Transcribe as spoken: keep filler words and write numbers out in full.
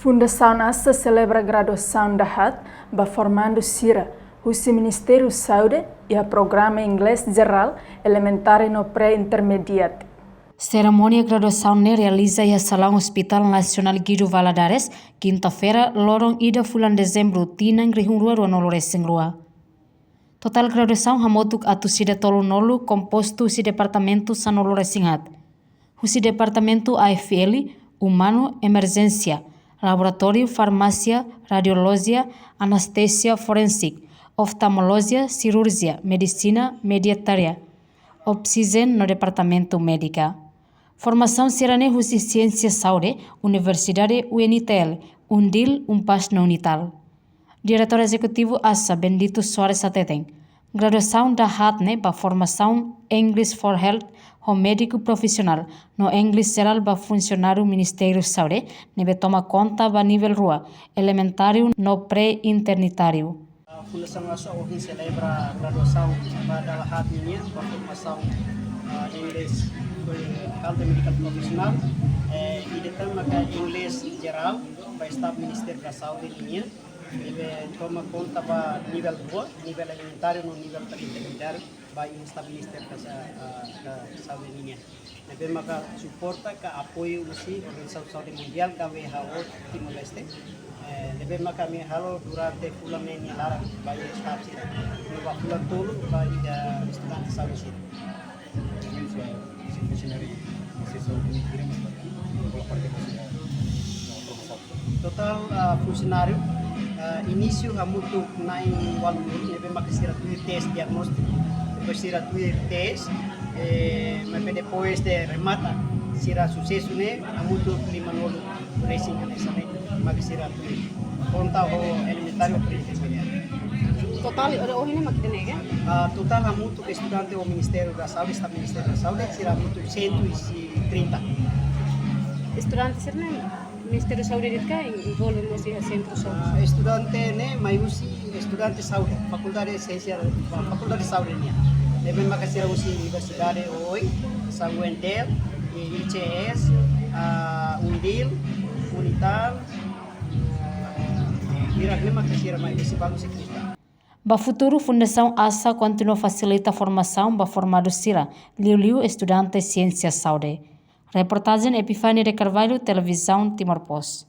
Fundasaun ASA selebra graduasaun dahaat ba formandu sira husi Ministériu Saúde iha programa Inglés Jerál, elementár no pré-intermediáriu. Serimónia graduasaun ne'e realiza iha Salaun Hospital Nasionál Guido Valadares, kinta-feira, loron ida fulan Dezembru, tinan rihun rua rua-nulu resin rua. Totál graduasaun hamutuk atus ida tolunulu, kompostu husi departamentu sanulu resin haat. Husi departamentu A F L, Umanu, Emerjénsia, Laboratóriu, Farmásia, Radiolojia, Anestesia Forensik, Oftalmolojia, Sirurjia, Medisina, Pediatria, Obstétrika no Departamentu Médika. Formasaun sira-ne'e husi Siénsia Saúde, Universidade U N T L, UNDIL, UNPAZ no UNITAL. Diretór Ezekutivu ASA, Bendito Soares hateten, graduasaun dahaat ne'e ba formasaun English for Health ho médiku profisionál no English Jerál ba funsionáriu Ministériu Saúde, ne'ebé toma konta ba nivel rua, elementáriu no pré-intermediáriu. Fundasaun ASA ohin selebra graduasaun ba dala haat ninian ba formasaun, ah, English, eh, Health and Medical Professional, eh, ida tan maka English Jerál ba staff Ministériu da Saúde ninian, ne'ebé toma konta ba nivel rua, nivel elementáriu no nivel pré-intermediáriu ba staff Ministériu da Sa-, ah, da Saúde ninian. Ne'ebé maka suporta ka apoiu husi Organizasaun Saúde Mundiál ka W H O Timor-Leste. Eh, ne'ebé maka ami halo durante fulan neen nia laran ba staff sira. No ba fulan tolu ba ita estudante saúde sira. Totál, ah, funsionáriu, ah, inísiu hamutuk na'in ualunulu, ne'ebé maka sira tuir tes diagnóstiku. Depois sira tuir tes, eh, maibé depois de remata, sira susesu ne'e, hamutuk limanulu resin hanesan ne'e, maka sira tuir. Konta ho elementáriu, pré-intermediáriu. Totál, ohin ne'e mak ida-ne'e ka? Ah, totál hamutuk estudante ho Ministériu da Saúde, staff Ministériu da Saúde, sira hamutuk cento e trinta. Estudante sira-ne'e Ministériu Saúde de'it ka envolve mós iha sentru saúde? Ah, estudante ne'e mai husi estudante saúde, Fakuldade Siénsia, Fakuldade Saúde nian. Ne'ebé maka sira husi universidade oioin, hanesan U N T L, I C S, ah, UNDIL, UNITAL, ah, hirak ne'e maka sira mai husi balu sikrita. Ba futuru, Fundasaun ASA kontinua fasilita formasaun ba formandu sira, liuliu estudante Siénsia Saúde. Reportajen Epifania de Carvalho, Televizaun Timor Post.